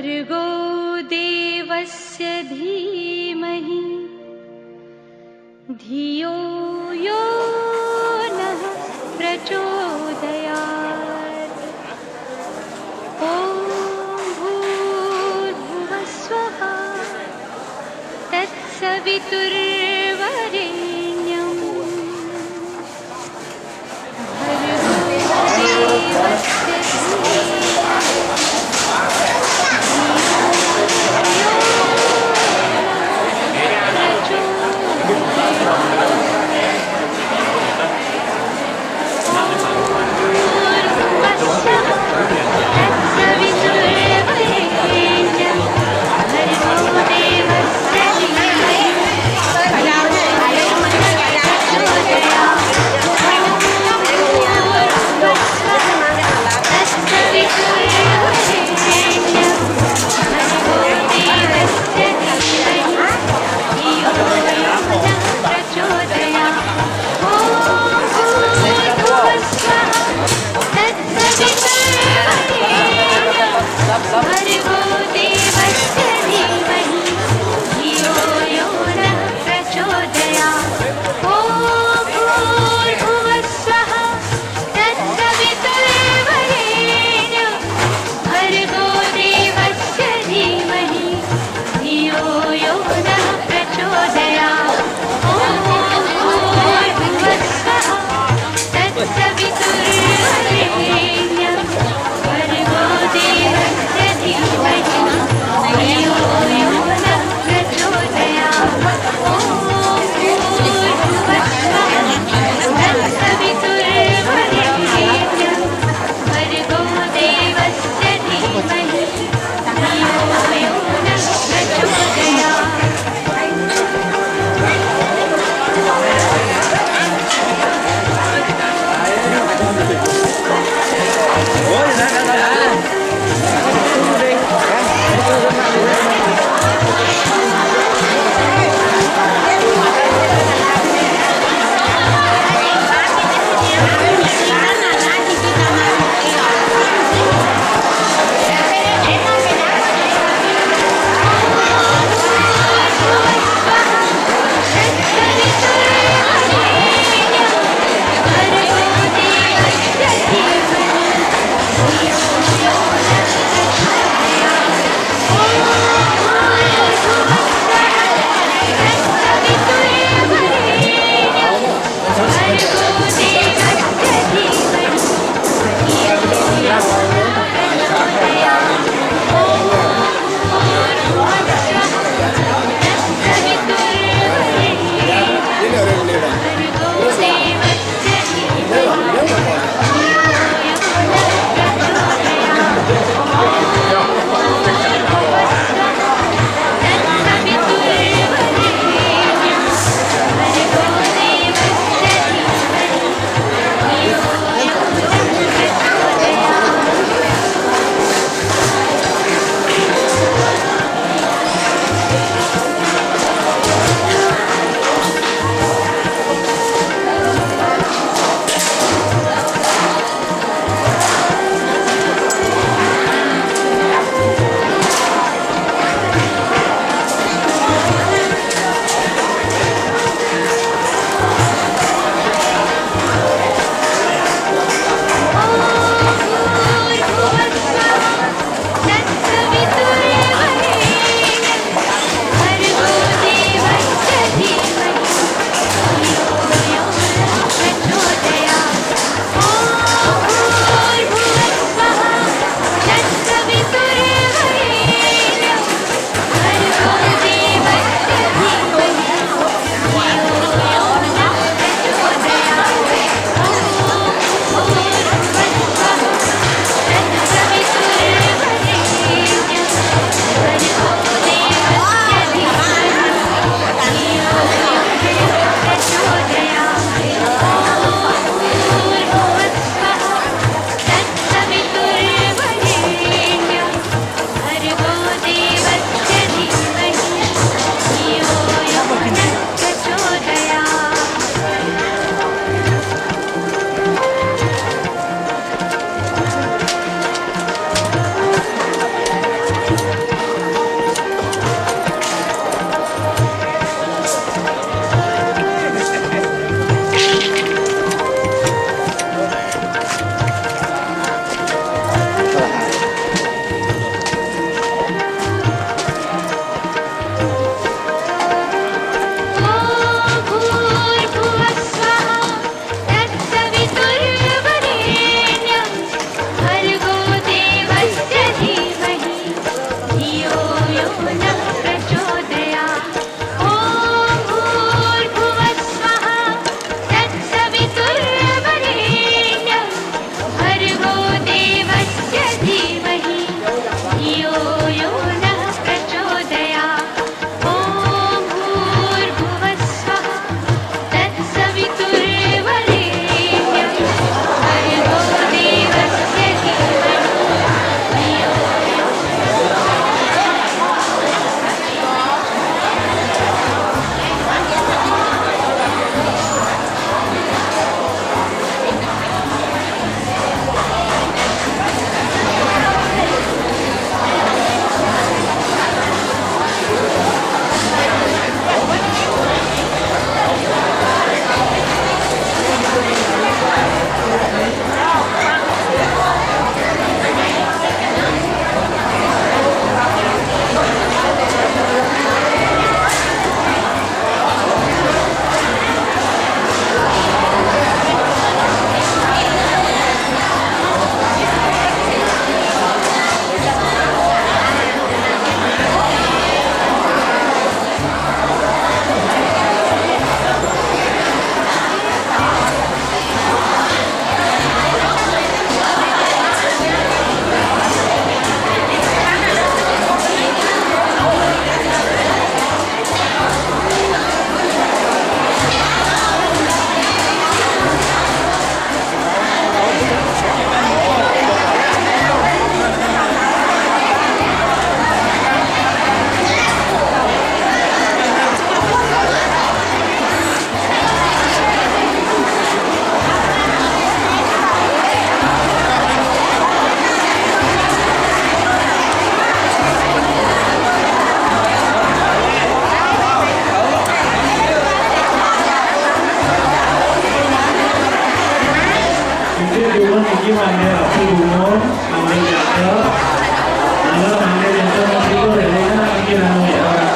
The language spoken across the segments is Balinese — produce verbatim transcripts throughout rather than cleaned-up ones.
भर्गो देवस्य धीमहि धियो यो नः प्रचोदयात्। ॐ भूर्भुवः स्वः तत्सवितुर्वरेण्यम्। भर्गो देवस्य धीमहि धियो यो नः प्रचोदयात्। ॐ भूर्भुवः स्वः तत्सवितुर्वरेण्यम्। भर्गो देवस्य धीमहि धियो यो नः प्रचोदयात्। ॐ भूर्भुवः स्वः तत्सवितुर्वरेण्यम्। भर्गो देवस्य धीमहि धियो यो नः प्रचोदयात्। Iki mangke Rabu Bungun, mangke Jatuh. Halo, mangke Jatuh, Mas Ibu, dari mana? Iki namanya orang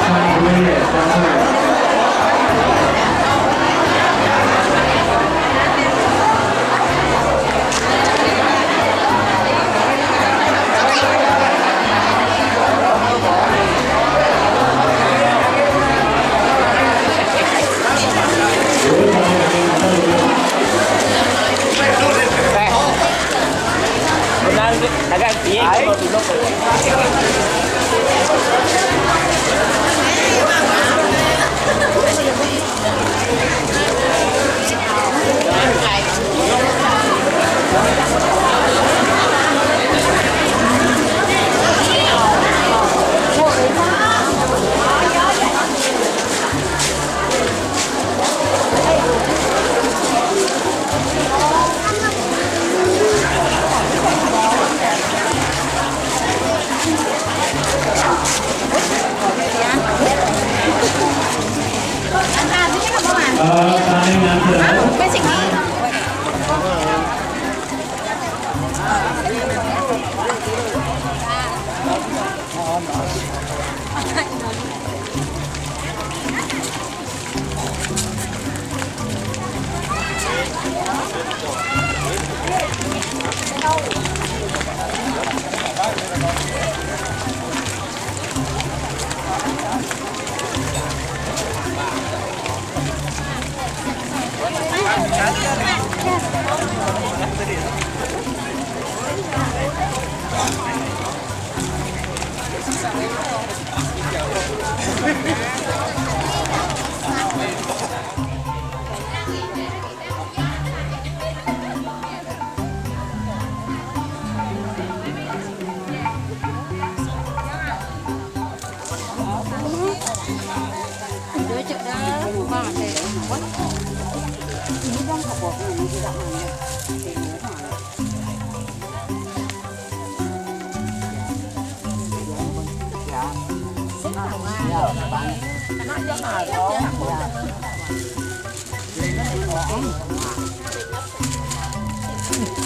Sang Boye, Sang Boye.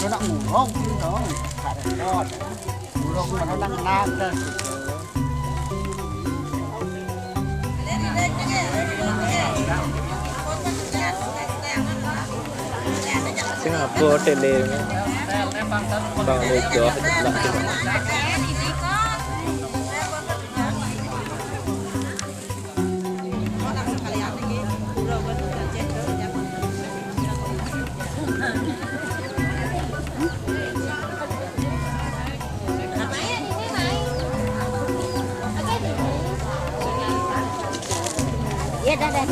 Nak ngurung, ngurung. Ngurung mana nak nak. Sing apa tele? Bang Lejo sebelah sini. Iya, dah, dah.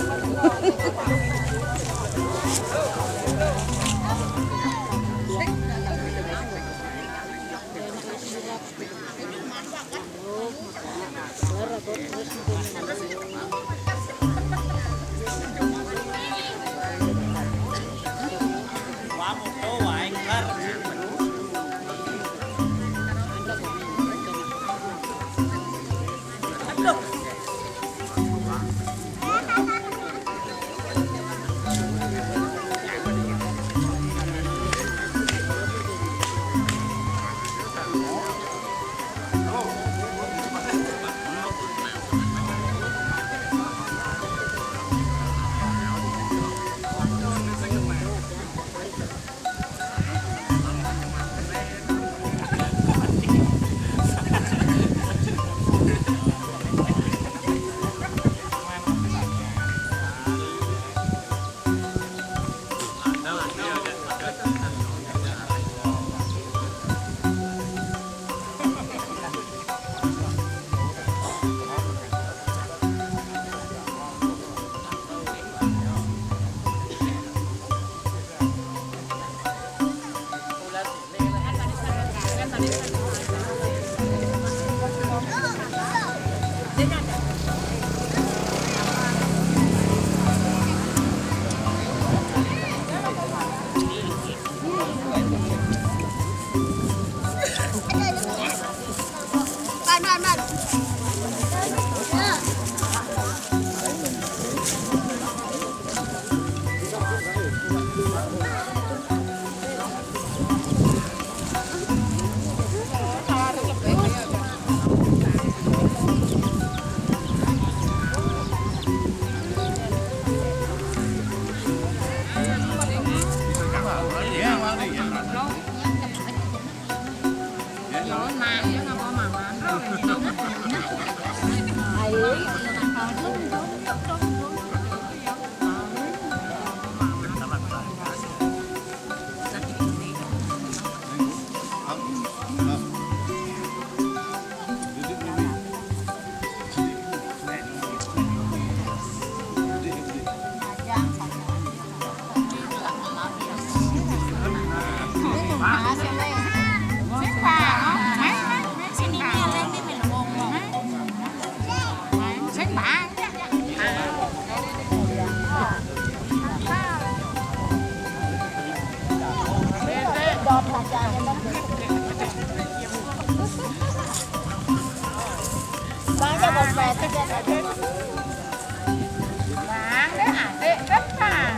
Bang, deh, adik, depan.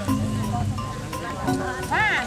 Bang.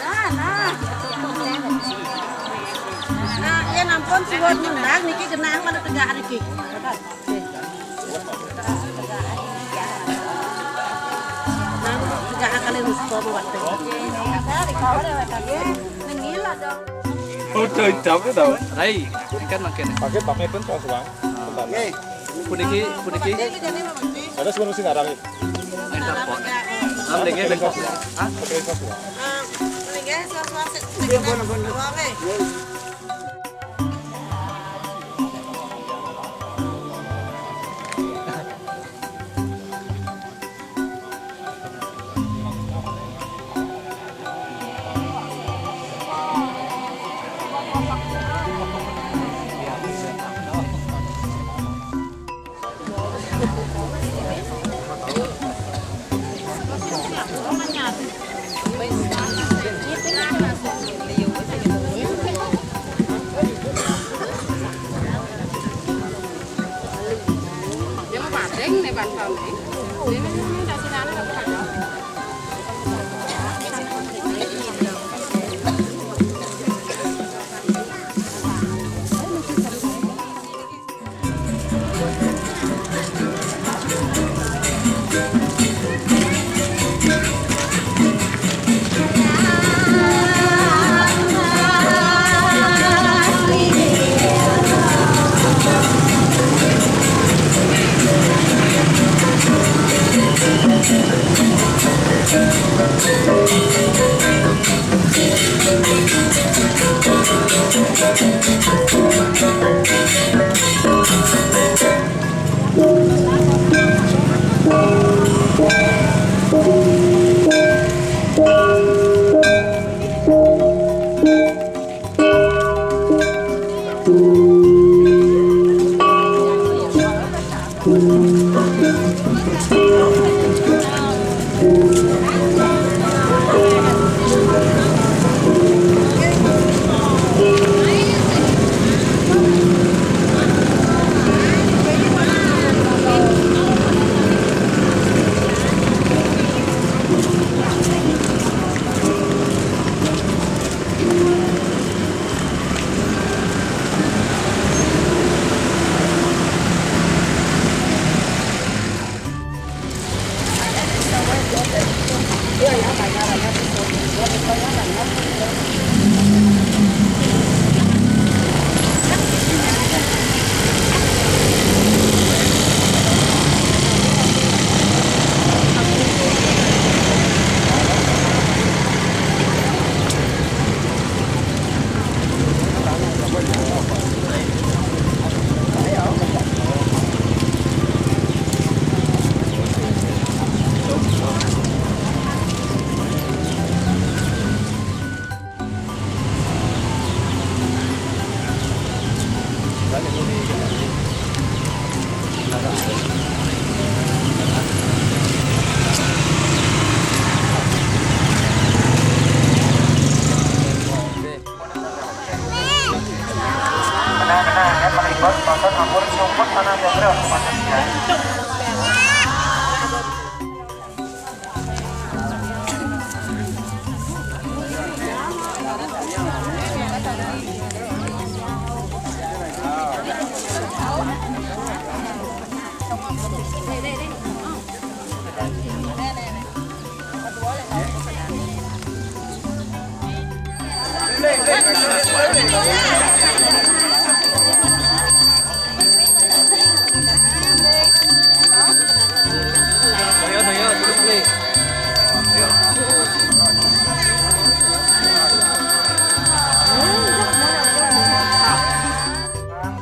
Nah, nah. Nah, ya ampun, si Won nendang niki genah mana tegak niki. Nah, tegak kali musto waktu. Ada di kawal ya, Wak. Nengil ada. Udah hitam tu tau. Rai, ikan makin. Pakai pakai pun pas bang. Nggih. Puniki, puniki. Ada sebelum sini arang. Interpol. Am denge ben. Hah? Pakai pas bang. Nggih, ampun, ampun.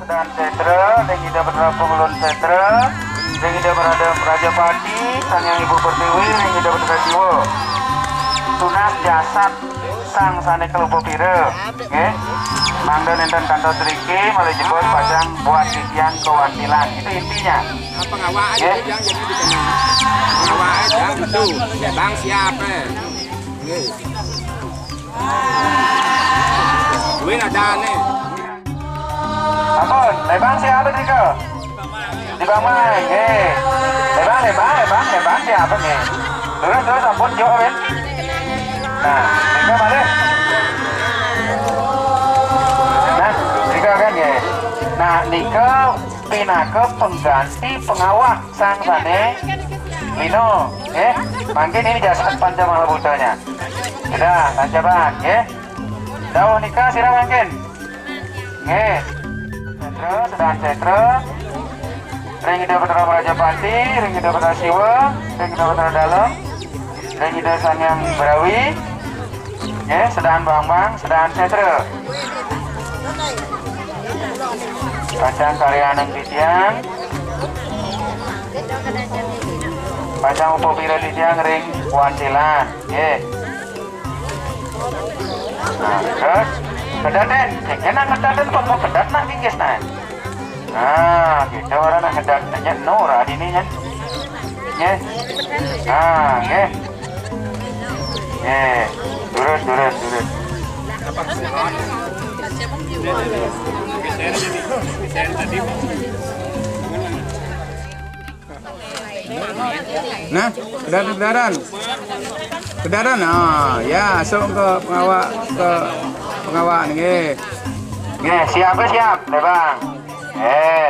Sedahan sétra, ring Ida Betara Pangulun Sétra, ring Ida Berada Rajapati, Sang Hyang Ibu Pertiwi, ring Ida Betara Siwa. Tunas jasad sang sané kalupa pira, nggih. Mangda nénten kantos riki, malih jebos pacang buat titiang kawantilan. Itu intinya. Pengawak aja. Nggih. Jangan jadi dikenal. Pengawak aja itu. Bang siapa? Nggih. Duit ada nih. Ampun, lebang siapa nika? Di Bang Mai, nggih. Lebang, lebang, lebang, lebang siapa nih? Terus, terus, ampun, jauh, Win. Nah, nika malih. Nah, nika kan, nggih. Nah, nika pinaka pengganti pengawak sang sané mino, nggih. Mangkin ini jasad Panca Mahabhutanya. Sudah, tancabang, nggih. Dawuh nika sira mangkin. Nggih. Sétra, sedahan sétra. Ring Ida Betara Prajapati, ring Ida Betara Siwa, ring Ida Betara Dalem, ring Ida Sang Hyang Brawi. Nggih, sedahan bambang, sedahan sétra. Pacang karyaning titiang. Pacang upapira titiang ring wantilan. Nggih. Nah, terus kedaden, sing kena kedaden kok mau kedat nak kikis nah. Nah, kita orang nak kedat nanya no ora dini kan. Nggih. Nah, nggih. Nggih. Durus, durus, durus. Nah, kedaran, kedaran. Kedaran, ah, ya, masuk ke pengawak, ke pengawak ni, nggih. Nggih, siap, siap, Bang. Eh,